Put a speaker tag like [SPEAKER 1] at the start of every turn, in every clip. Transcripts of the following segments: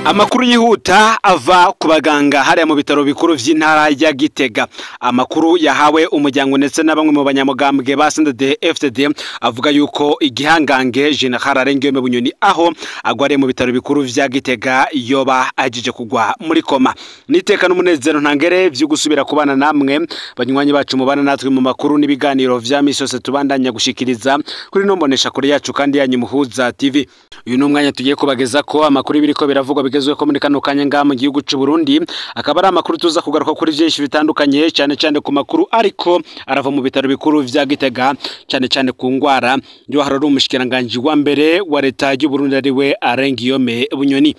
[SPEAKER 1] Amakuru yihuta ava ku baganga hariya mu bitaro bikuru vy'intara ya Gitega. Amakuru yahawe umuryango ndetse na bamwe mu banyamugambwe ba CNDD FDD avuga yuko igihangange General Alain Guillaume Bunyoni aho agwariye mu bitaro bikuru vya Gitega yoba ajije kugwa muri koma. Niteka n'umunezero ntangere vyo gusubira kubana namwe banywanyi bacu mubana natwe mu makuru n'ibiganiro vya misi yose tubandanya gushikiriza kuri no mbonesha kure yacu kandi yanyu Muhuza TV. Uyu ni umwanya tugiye kubageza ko amakuru biriko biravugwa bigezwe ko muri kano kanya ngaha mu gihugu c'u Burundi, akaba ari amakuru tuza kugaruka kuri byinshi bitandukanye, cyane cyane ku makuru ariko arava mu bitaro bikuru vya Gitega, cyane cyane ku ngwara yo harari umushikiranganje wa mbere wa leta y'u Burundi ariwe Alain Guillaume Bunyoni.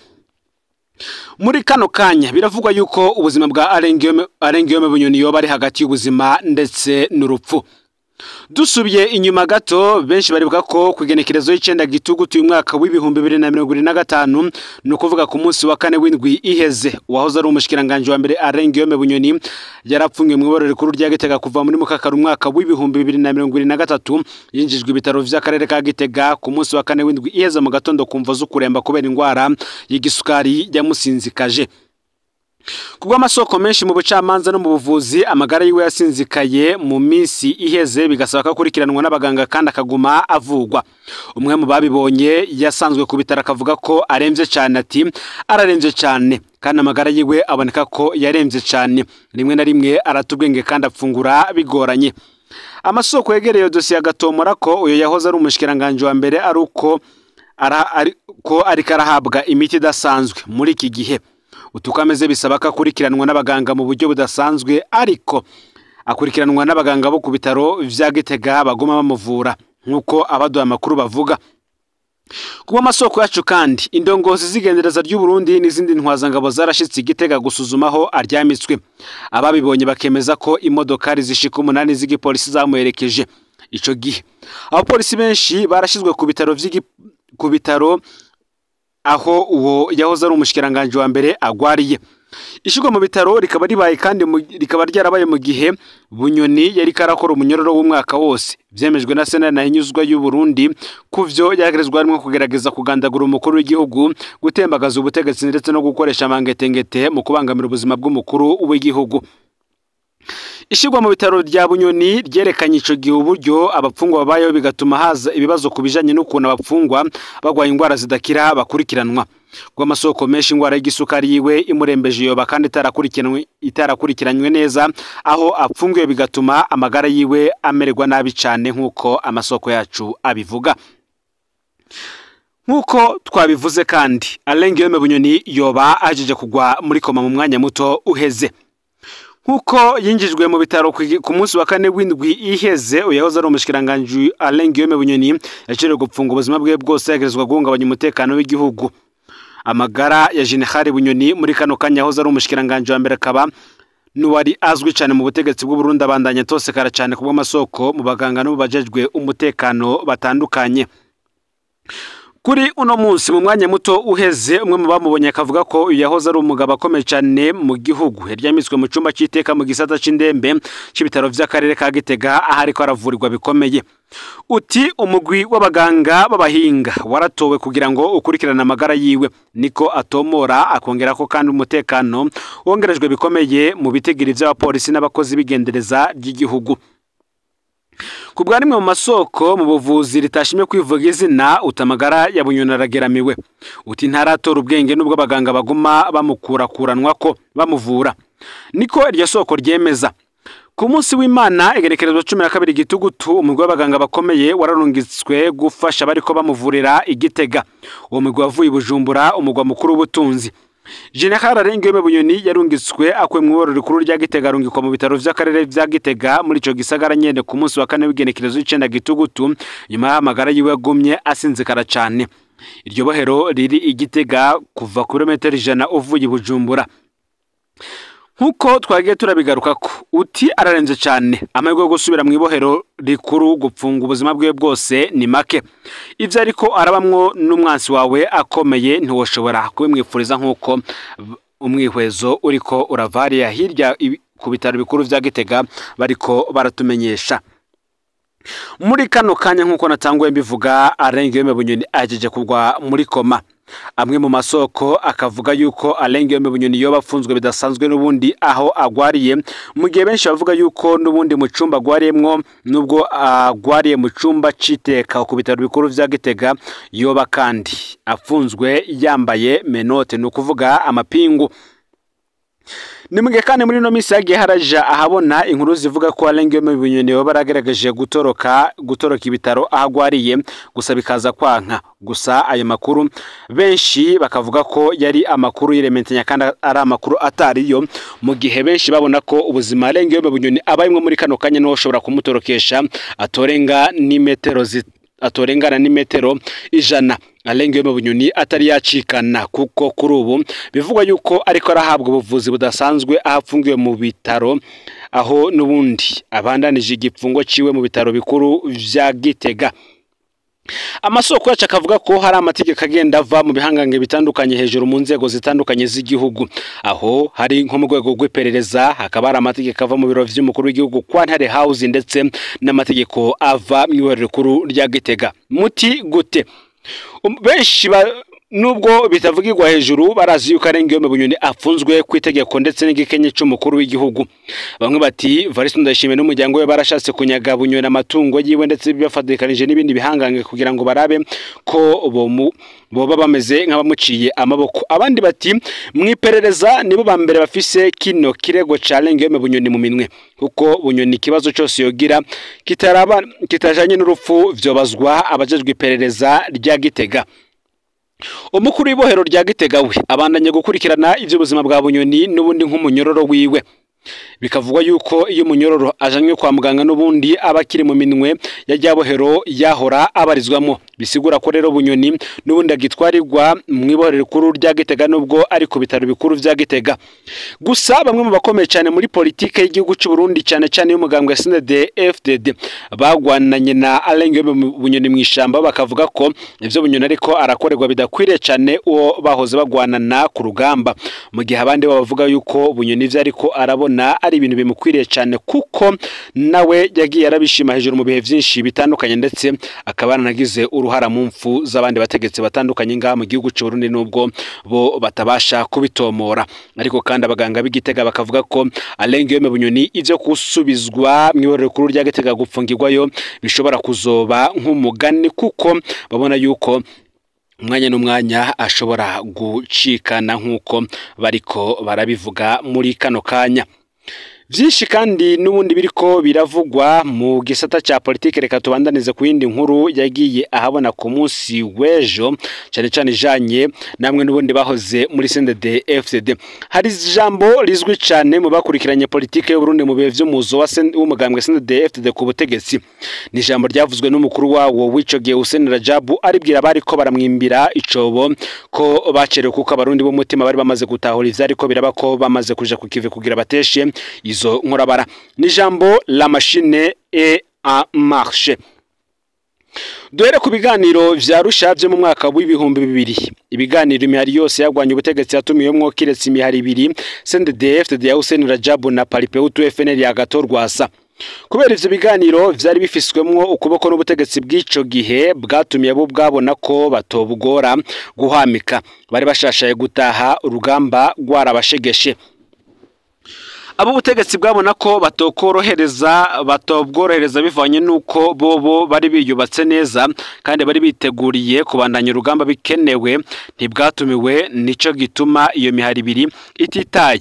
[SPEAKER 1] Muri kano kanya biravugwa yuko ubuzima bwa Alain Guillaume Bunyoni yoba ari hagati y'ubuzima ndetse n'urupfu. Dusubiye inyuma gato, benshi baribuka ko kugenekerezo y'icenda gitugutu uyu mwaka w'2025, ni ukuvuga ku munsi wa kane w'indwi iheze, uwahoze ari umushikiranganje wa mbere Alain Guillaume Bunyoni yarapfungiwe mu iborero rikuru rya Gitega kuva muri mukakaro umwaka w'2023, yinjijwe ibitaro vy'akarere ka Gitega ku munsi wa kane w'indwi iheze mu gatondo kumvo z'ukuremba kubera ingwara y'igisukari yamusinzikaje. Kubwa amasoko menshi mu bucamanza no mu buvuzi, amagara yiwe yasinzikaye mu minsi iheze, bigasaba ko akurikiranwa n'abaganga kandi akaguma avugwa. Umwe mu babibonye yasanzwe ku bitaro akavuga ko aremvye cyane, ati araremvye cyane kandi amagara yiwe aboneka ko yaremvye cyane, rimwe na rimwe aratubwenge kandi apfungura bigoranye. Amasoko yegereye dosiye agatomora ko uyo yahoze ari umushikiranganje wa mbere ari uko ariko arahabwa imiti idasanzwe muri iki gihe. Utukameze bisaba ko akurikiranwa n'abaganga mu buryo budasanzwe, ariko akurikiranwa n'abaganga bo ku bitaro vya Gitega baguma bamuvura nkuko abaduha amakuru bavuga. Kuba amasoko yacu kandi, indongozi z'igendereza ry'u Burundi n'izindi ntwazangabo zarashitse Gitega gusuzumaho aryamitswe. Ababibonye bakemeza ko imodokari zishika 8 z'igipolisi zamuherekeje ico gihe. Abapolisi benshi barashizwe ku bitaro ku bitaro aho uwo yahoze ari umushikiranganje wa mbere agwariye. Ishigwa mu bitaro rikaba ribaye kandi rikaba ryarabaye mu gihe Bunyoni yari karakora umunyororo w'umwaka wose, vyemejwe na Sena na Hinyuzwa y'u Burundi kuvyo yagerezwa harimo kugerageza kugandagura umukuru w'igihugu, gutembagaza ubutegetsi ndetse no gukoresha amangetengete mu kubangamira ubuzima bw'umukuru w'igihugu. Ishigwa mu bitaro rya Bunyoni ryerekanye ico gihe uburyo abapfungwa babayeho, bigatuma haza ibibazo kubijanye n'ukuntu abapfungwa bagwaye ingwara zidakira bakurikiranwa. Kwa masoko menshi ingwara y'igisukari yiwe imurembeje yoba kandi itarakurikiranywe neza aho apfungiwe, bigatuma amagara yiwe amererwa nabi cyane nkuko amasoko yacu abivuga. Nkuko twabivuze kandi, Alain Guillaume Bunyoni yoba ajeje kugwa muri koma mu mwanya muto uheze. Nkuko yinjijwe mu bitaro ku munsi wa kane w'indwi iheze, uyahoze ari umushikiranganje Alain Guillaume Bunyoni yaciye gupfunga ubuzima bwe bwose yagerezwa guhungabanya umutekano w'igihugu. Amagara ya General Bunyoni muri kano kanya yahoze ari umushikiranganje wa mbere akaba n'uwari azwi cyane mu butegetsi bw'u Burundi abandanya tosekara cyane kubwa amasoko mu baganga no bajejwe umutekano batandukanye. Kuri uno munsi mu mwanya muto uheze, umwe mu bamubonye akavuga ko yahoze ari umugabo akomeye cyane mu gihugu, yaryamitswe mu cyumba cy'iteka mu gisata c'indembe c'ibitaro vy'akarere ka Gitega aho ariko aravurirwa bikomeye. Uti umugwi w'abaganga b'abahinga waratowe kugira ngo ukurikirane amagara yiwe, niko atomora, akongera ko kandi umutekano wongerejwe bikomeye mu bitigiri vy'abapolisi n'abakozi b'igendereza ry'igihugu. Kubwa rimwe mu masoko mu buvuzi ritashimye kwivuga izina, utamagara ya Bunyoni arageramiwe. Uti ntaratora ubwenge nubwo abaganga baguma bamukurakuranwa ko bamuvura, niko iryo soko ryemeza. Ku munsi w'Imana igenekerezwa 12 gitugutu, umugwi w'abaganga bakomeye wararungitswe gufasha bariko bamuvurira i Gitega. Uwo mugwi wavuye i Bujumbura, umugwa mukuru w'ubutunzi. General Alain Guillaume Bunyoni yarungitswe akuwe mu iborero rikuru rya Gitega arungikwa mu bitaro vy'akarere vya Gitega muri ico gisagara nyene ku munsi wa kane w'igenekerezo y'icenda gitugutu, nyuma y'amagara yiwe agumye asinzikara cane. Iryo bohero riri i Gitega kuva ku birometero 100 uvuye i Bujumbura. Nkuko twagiye turabigaruka ko uti ararenze cyane, amahirwe yo gusubira mu ibohero rikuru gupfunga ubuzima bwe bwose ni make. Ivyo ariko arabamwo n'umwansi wawe akomeye ntiwoshobora kubimwifuriza nkuko umwihwezo uriko uravariya hirya ku bitaro bikuru vya Gitega bariko baratumenyesha. Muri kano kanya nkuko natanguye mbivuga, Alain Guillaume Bunyoni ajeje kugwa muri koma. Amwe mu masoko akavuga yuko Alain Guillaume Bunyoni yoba afunzwe bidasanzwe n'ubundi aho agwariye, mu gihe benshi bavuga yuko n'ubundi mu cumba agwariyemwo, nubwo agwariye mu cumba c'iteka ku bitaro bikuru vya Gitega, yoba kandi afunzwe yambaye menote, ni ukuvuga amapingu. Ni mugihe kandi muri ino minsi hagiye haraja ahabona inkuru zivuga ko Alain Guillaume Bunyoni yoba yaragerageje gutoroka ibitaro aho agwariye, gusa bikaza kwanka. Gusa ayo makuru benshi bakavuga ko yari amakuru y'irementanya kandi ari amakuru atariyo, mu gihe benshi babona ko ubuzima Alain Guillaume Bunyoni abayimwo muri kano kanya niho ushobora kumutorokesha atorenga n'imetero atorengana n'imetero 100. Alain Guillaume Bunyoni atari yacikana, kuko kuri ubu bivugwa yuko ariko arahabwa ubuvuzi budasanzwe aho afungiwe mu bitaro, aho n'ubundi abandanije igipfungo ciwe mu bitaro bikuru vya Gitega. Amasoko yacu akavuga ko hari amategeko agenda ava mu bihangange bitandukanye hejuru mu nzego zitandukanye z'igihugu, aho hari nko mu rwego rw'iperereza hakaba hari amategeko ava mu biro vy'umukuru w'igihugu kwa Ntare House, ndetse n'amategeko ava mu iborero rikuru rya Gitega. Muti gute? Benshi nubwo bitavugirwa hejuru barazi yuko Alain Guillaume Bunyoni afunzwe ku itegeko ndetse n'igikenye c'umukuru w'igihugu. Bamwe bati Evariste Ndayishimiye n'umuryango we barashatse kunyaga Bunyoni amatungo yiwe, ndetse bafatikanije n'ibindi bihangange kugira ngo barabe ko boba bameze nk'abamuciye amaboko. Abandi bati mwiperereza nibo ba mbere bafise kino kirego ca Alain Guillaume Bunyoni mu minwe, kuko Bunyoni ikibazo cyose yogira kitaraba kitajanye n'urupfu vyobazwa abajejwe iperereza rya Gitega. Umukuru w'ibohero rya Gitega we abandanye gukurikirana ivy'ubuzima bwa Bunyoni n'ubundi nk'umunyororo wiwe. Bikavugwa yuko iyo umunyororo ajanywe kwa muganga n'ubundi aba akiri mu minwe ya rya bohero yahora abarizwamo. Bisigura ko rero Bunyoni n'ubundi agitwarirwa mu ibohero rikuru rya Gitega nubwo ari ku bitaro bikuru vya Gitega. Gusa bamwe mu bakomeye cyane muri politike y'igihugu c'u Burundi, cyane cyane y'umugambwe CNDD-FDD, bagwananye na Alain Guillaume Bunyoni mu ishamba, bakavuga ko ivyo Bunyoni ariko arakorerwa bidakwiriye cyane uwo bahoze bagwanana ku rugamba, mu gihe abandi bavuga yuko Bunyoni ivyo ariko arabona ari ibintu bimukwiriye cyane, kuko nawe yagiye arabishima hejuru mu bihe vyinshi bitandukanye, ndetse akaba yaranagize uruhara mu mfu z'abandi bategetsi batandukanye ngaha mu gihugu c'u Burundi, nubwo bo batabasha kubitomora. Ariko kandi abaganga b'Igitega bakavuga ko Alain Guillaume Bunyoni ivyo gusubizwa mu iborero rikuru rya Gitega gupfungirwayo bishobora kuzoba nk'umugani, kuko babona yuko umwanya n'umwanya ashobora gucikana nk'uko bariko barabivuga muri kano kanya. Vyinshi kandi n'ubundi biriko biravugwa mu gisata ca politike. Reka tubandanize ku yindi nkuru yagiye ahabona ku munsi w'ejo, cyane cyane ijanye namwe n'ubundi bahoze muri CNDD-FDD. Hari ijambo rizwi cyane mu bakurikiranye politike y'u Burundi mu bihe vy'umuzo w'umugambwe CNDD-FDD ku butegetsi. Ni ijambo ryavuzwe n'umukuru wawo w'ico gihe Hussein Rajabu, aribwira bariko baramwimbira icobo ko bacerewe, kuko abarundi b'umutima bari bamaze gutahura ivyariko biraba, ko bamaze kuja ku kive kugira bateshe izo nkorabara. Ni jambo la machine est en marche. Duhere ku biganiro vya Arusha vyo mu mwaka w'2000. Ibiganiro imihari yose yagwanye ubutegetsi yatumiwemwo kiretse imihari ibiri, CNDD-FDD ya Hussein Rajabu na Palipehutu FNL ya Agathon Rwasa. Kubera ivyo biganiro vyari bifiswemwo ukuboko n'ubutegetsi bw'ico gihe, bwatumiye bo bwabona ko batobugora guhamika, bari bashashaye gutaha urugamba rwarabashegeshe. Abo ubutegetsi bwabona ko batobworohereza bivanye nuko bobo bari biyubatse neza kandi bari biteguriye kubandanya urugamba bikenewe, ntibwatumiwe. Nico gituma iyo mihari ibiri ititaye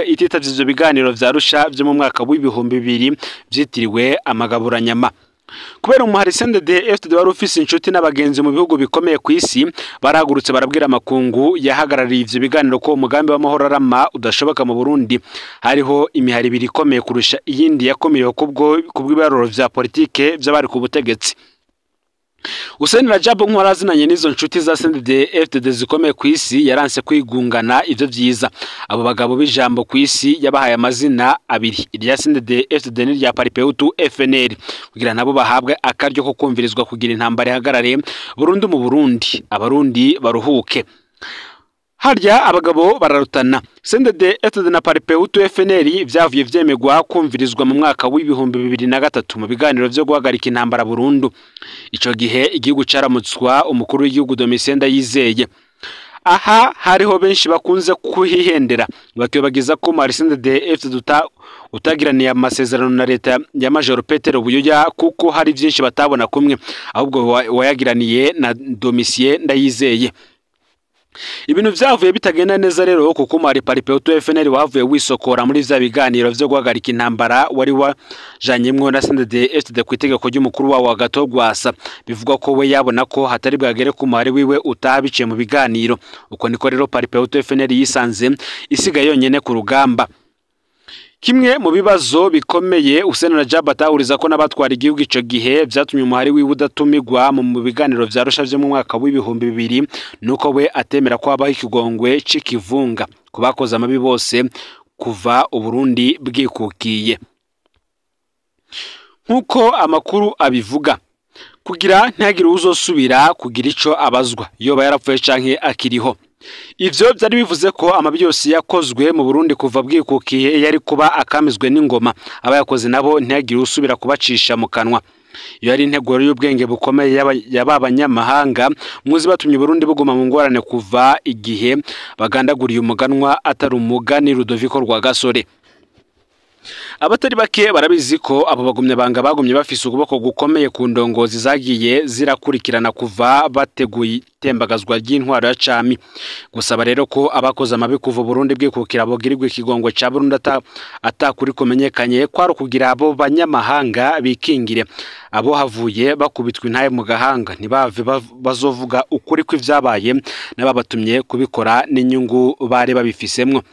[SPEAKER 1] ititavye ivyo biganiro vya Arusha vyo mu mwaka w'2000 vyitiriwe amagaburanyama. Kubera umuhari CNDD-FDD wari ufise inshuti n'abagenzi mu bihugu bikomeye ku isi, barahagurutse barabwira amakungu yahagarariye ivyo biganiro ko umugambi w'amahoro arama udashoboka mu Burundi. Hariho imihari ibiri ikomeye kurusha iyindi yakomeyeho kubw'ibiharuro vya politike vy'abari ku butegetsi. Hussein Rajabu nk'uwarazinanye n'izo nshuti za CNDD-FDD zikomeye ku isi, yaranse kwigungana ivyo vyiza. Abo bagabo b'ijambo ku isi yabahaye amazina abiri, irya CNDD-FDD n'irya Palipehutu FNL, kugira nabo bahabwe akaryo ko kumvirizwa kugira intambara ihagarare burundu mu Burundi, abarundi baruhuke. Harya abagabo bararutana. CNDD-FDD na Palipehutu FNL vyavuye vyemegwa kumvirizwa mu mwaka w'2003 mu biganiro vyo guhagarika intambara burundu. Ico gihe igihugu caramutswa umukuru w'igihugu Domitien Ndayizeye. Aha hariho benshi bakunze kuhihendera bakibagiza ko CNDD-FDD utagiraniye amasezerano na leta ya Major Petero Buyoya, kuko hari byinshi batabona kumwe, ahubwo wayagiraniye na Domitien Ndayizeye. Ibintu vyavuye bitagenda neza rero, kuko Mari Palipehutu FNL wavuye wisokora muri vya biganiro vyo guhagarika intambara wari wajanyemwo na CNDD-FDD ku itegeko ry'umukuru wawo Agathon Rwasa. Bivugwa ko we yabona ko hatari bwagere ku muhari wiwe utaha biciye mu biganiro. Uko niko rero Palipehutu FNL yisanze isigaye yonyene ku rugamba. Kimwe mu bibazo bikomeye Hussein Rajab atahuriza ko n'abatwara igihugu ico gihe vyatumye umuhari wiwe udatumigwa mu biganiro vya Arusha vyo mu mwaka w'2000, nuko we atemera ko habaho ikigongwe c'ikivunga ku bakoze amabi bose kuva Uburundi bwikukiye. Nk'uko amakuru abivuga, kugira ntihagire uwuzosubira kugira ico abazwa yoba yarapfuye canke akiriho. Ivyo vyari bivuze ko amabi yose yakozwe mu Burundi kuva bwikukiye yari kuba akamizwe n'ingoma, abayakoze nabo ntihagire usubira kubacisha mu kanwa. Iyo yari integuro y'ubwenge bukomeye y'aba banyamahanga muzi batumye Burundi buguma mu ngorane kuva igihe bagandaguriye umuganwa atari umugani Rudoviko Rwagasore. Abatari bake barabizi ko abo bagumyabanga bagumye bafise ukuboko gukomeye ku ndongozi zagiye zirakurikirana kuva bateguye itembagazwa ry'intwaro ya cami. Gusaba rero ko abakoze amabi kuva Burundi bwikukira bogirirwa ikigongo ca Burundi atakuri kumenyekanye, kwari kugira abo banyamahanga bikingire abo havuye bakubitwa intaye mu gahanga, ntibave bazovuga ukuri kw'ivyabaye n'ababatumye kubikora n'inyungu bari babifisemwo.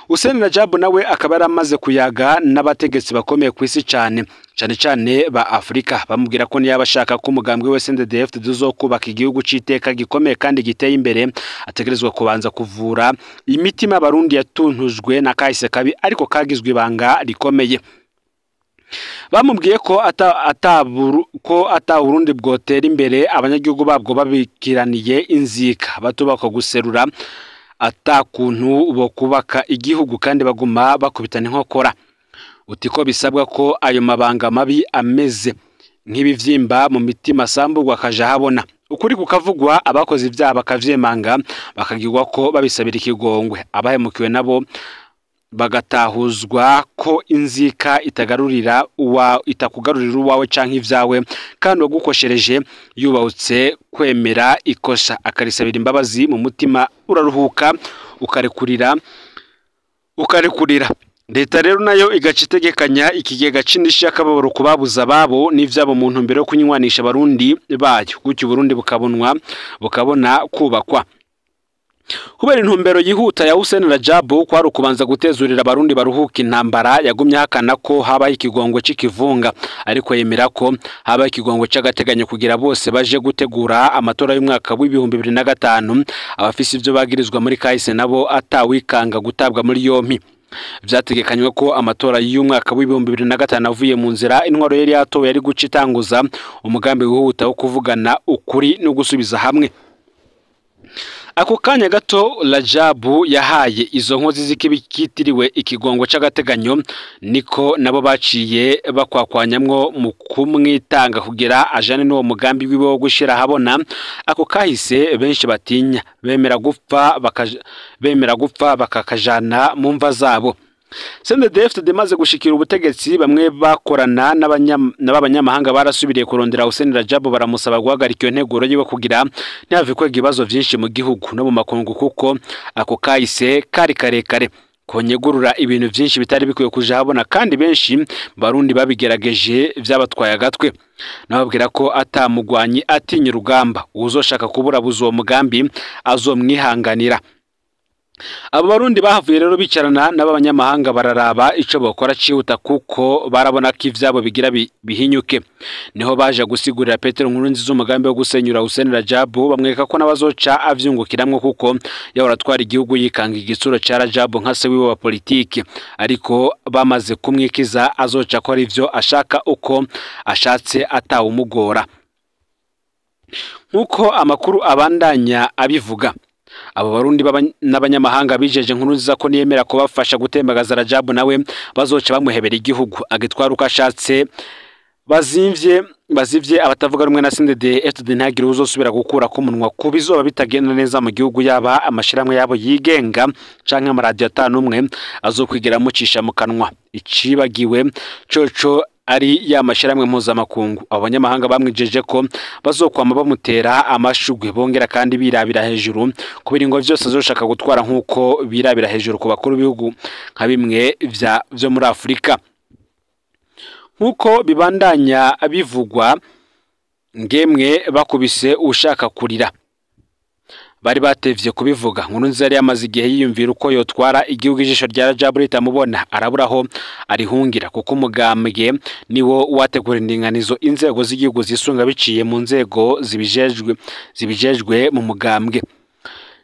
[SPEAKER 1] Hussein Rajab nawe akaba yaramaze kuyaga n'abategetsi bakomeye ku isi, cane cane cane ba Afrika, bamubwira ko niba ashaka ko umugambwe we CNDD-FDD uzokubaka igihugu c'iteka gikomeye kandi giteye imbere, ategerezwa kubanza kuvura imitima Abarundi yatuntujwe na kahise kabi ariko kagizwe ibanga rikomeye. Bamubwiye ko ata Burundi bwotera imbere abanyagihugu babwo babikiraniye inzika, batubaka guserura atakuntu bo kubaka igihugu kandi baguma bakubitana inkokora. Uti ko bisabwa ko ayo mabanga mabi ameze nk'ibivyimba mu mitima asamburwa akaja habona, ukuri kukavugwa, abakoze ivyaha bakavyemanga bakagirwa ko babisabira ikigongwe, abahemukiwe nabo bagatahuzwa ko inzika itagarurira uwa itakugarurira uwawe canke ivyawe, kandi uwagukoshereje yubahutse kwemera ikosa akarisabira imbabazi, mu mutima uraruhuka ukarekurira. Leta rero nayo igaca itegekanya ikigega c'indishyi y'akababaro ku babuze ababo n'ivyabo mu ntumbero yo kunywanisha Abarundi bayo, gutyo Uburundi bukabona kubakwa. Kubera intumbero yihuta ya Hussein Rajab kwari ukubanza gutezurira Abarundi baruhuka intambara, yagumye ahakana ko habaho ikigongwe c'ikivunga, ariko yemera ko habaho ikigongwe c'agateganyo kugira bose baje gutegura amatora y'umwaka w'2005, abafise ivyo bagirizwa muri kahise nabo atawikanga gutabwa muri yompi. Vyategekanywe ko amatora y'umwaka w'2005 avuye mu nzira, intwaro yari yatowe yari guca itanguza umugambi wihuta wo kuvugana ukuri no gusubiza hamwe. Ako kanya gato Rajabu yahaye izo nkozi z'ikibi kitiriwe ikigongo c'agateganyo, niko nabo baciye bakwakwanyamwo mu kumwitanga kugira ajane n'uwo mugambi wiwe wo gushira habona ako kahise benshi batinya, bemera gupfa bakakajana mu mva zabo. CNDD-FDD imaze gushikira ubutegetsi, bamwe bakorana n'abanyamahanga barasubiriye kurondera Hussein Rajab, baramusaba guhagarika iyo nteguro yiwe kugira ntihave kwega ibibazo vyinshi mu gihugu no mu makungu, kuko ako kahise kari karekare konyegurura ibintu vyinshi bitari bikwiye kuja habona, kandi benshi Barundi babigerageje vyabatwaye agatwe. Nababwira ko atamugwanyi atinya urugamba, uwuzoshaka kuburabuza uwo mugambi azomwihanganira. Abo Barundi bahavuye rero bicarana n'abanyamahanga bararaba ico bokora cihuta, kuko barabona ko ivyabo bigira bihinyuke. Niho baje gusigurira Petero Nkurunziza umugambi wo gusenyura Hussein Rajab, bamwereka ko n'abazoca avyungukiramwo, kuko yahora atwara igihugu yikanga igitsuro ca Rajab nka se wiwe wa politiki, ariko bamaze kumwikiza azoca akora ivyo ashaka uko ashatse atawumugora. Nkuko amakuru abandanya abivuga, abo Barundi n'abanyamahanga bijeje Nkurunziza ko niyemera kubafasha gutembagaza Rajabu nawe bazoca bamuhebera igihugu agitwara uko ashatse, Bazimvye abatavuga rumwe na CNDD-FDD ntihagire uzosubira gukura ku munwa ku bizoba bitagenda neza mu gihugu, yaba amashirahamwe yabo yigenga canke amaradiyo 51 azokwigera amucisha mu kanwa. Icibagiwe coco ari ya mashirahamwe mpuzamakungu. Abo banyamahanga bamwijeje ko bazokwama bamutera amashugwe, bongera kandi birabira hejuru ku biringo vyose azoshaka gutwara, nk'uko birabira hejuru ku bakuru b'ibihugu nka bimwe vyo muri Afurika. Nk'uko bibandanya bivugwa, ngemwe bakubise ushaka kurira bari batevye kubivuga. Nkurunziza yari yamaze igihe yiyumvira uko yotwara igihugu, ijisho rya Rajabu ritamubona, arabura aho arihungira, kuko umugambwe niwo wategura indinganizo inzego z'igihugu zisunga biciye mu nzego zibijejwe mu mugambwe.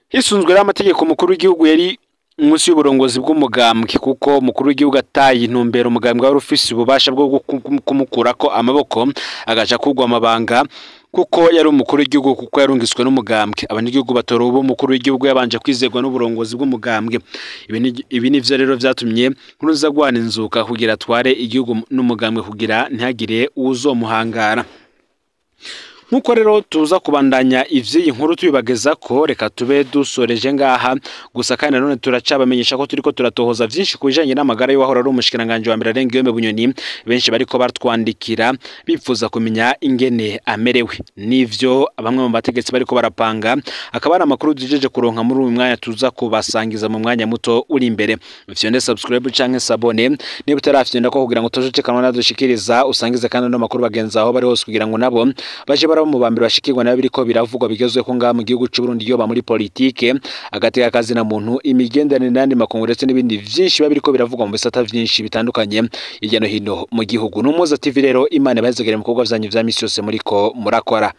[SPEAKER 1] Hisunzwe amategeko, umukuru w'igihugu yari munsi y'uburongozi bw'umugambwe, kuko umukuru w'igihugu ataye intumbero umugambwe wari ufise ububasha bwo kumukurako amaboko agaca kugwa amabanga, kuko yari umukuru w'igihugu, kuko yarungiswe n'umugambwe. Abanyagihugu batora ubu umukuru w'igihugu yabanje kwizegwa n'uburongozi bw'umugambwe. Ibi nivyo rero vyatumye Nkurunziza agwana inzuka kugira atware igihugu n'umugambwe, kugira ntihagire uwuzomuhangara. Nkuko rero tuza kubandanya ivy'iyi nkuru tubibageza ko, reka tube dusoreje ngaha gusa. Kandi nanone turacabamenyesha ko turiko turatohoza vyinshi ku bijanye n'amagara y'uwahora ari umushikiranganji wa mbere Alain Guillaume Bunyoni. Benshi bariko baratwandikira bipfuza kumenya ingene amerewe, n'ivyo bamwe mu bategetsi bariko barapanga. Akaba ari amakuru dujeje kuronka muri uyu mwanya, tuza kubasangiza mu mwanya muto uri imbere. Ufyonde subscribe canke s'abonner niba utarafyonda ko, kugira ngo utojocekanwa nadushikiriza, usangize kandi no makuru bagenzi aho bari hose, kugira ngo nabo baje baraba mu bambere bashikirwa nabo biriko biravugwa bigezweho ngaha mu gihugu c'u Burundi, yoba muri politike, agateka kazina muntu, imigenderanire n'andi makungu, ndetse n'ibindi vyinshi biba biriko biravugwa mu bisata vyinshi bitandukanye hirya no hino mu gihugu. N'Umuhoza TV rero, Imana ibahezagire mu bikorwa vyanyu vya misi yose muriko murakora.